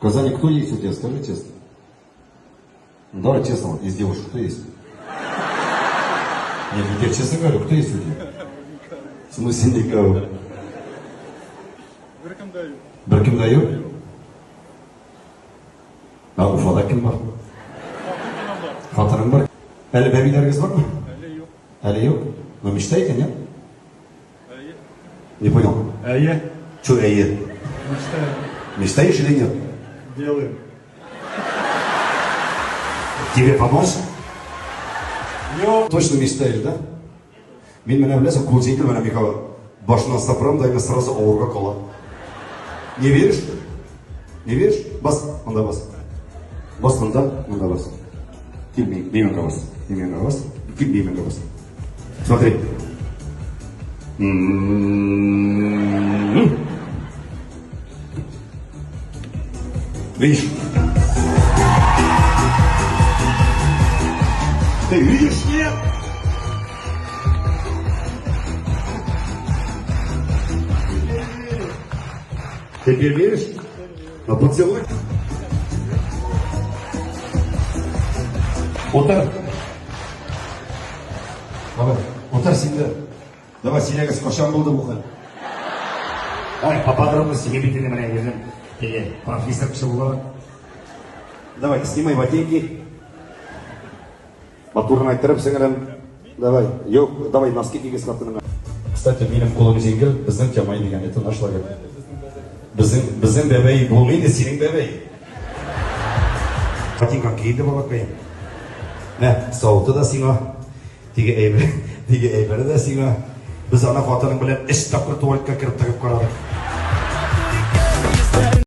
В Казани кто есть у тебя, скажи честно. Ну, давай честно, вот из девушек кто есть? Нет, я тебе честно говорю, кто есть у тебя? В смысле никого? Беркем дә юк. Беркем дә юк? Ә Уфада кем бар? Хатыным бар. Хатының бар. Әле бәбиләрегез бармы? Әле юк. Әле юк. Но мечтаете, нет? Әйе. Не понял. Әйе. Че әйе? Мечтаем. Мечтаешь или нет? Делаем. Тебе помочь? Юк. Точно мечтаешь, да? Мин менә беләсең, кул җиңел менә Михаил. Башыннан сапырам да, именно сразу авырга кала. Не веришь? Не веришь? Бас, монда бас. Бас монда, монда бас. Кил миңа бас. Миңа бас. Кил миңа бас. Смотри. М-м-м. Видишь? Ты видишь? Нет? Теперь веришь? А поцелуй. Утыр. Давай, утыр син дә. Давай, сөйләгез, кайчан булды бу хәл? Ой, поподробно сөйли бит инде менә үзем теге профессор кеше буларак. Давай, снимай ботинки. Матурын айттырып, сеңелем. Давай, юк, давай носки кигез хатыныңа. Кстати, минем кулым җиңел, безнең Тямай дигән, это наш лагерь. Безнең, безнең бәбәй булмый инде, синең бәбәй. Ботинкаң киенде, балакаем. Мә, савыты да сиңа. Теге әйбер, теге әйбере дә сиңа. Без аны хатының белән өч тапкыр туалетка кереп тыгып карадык.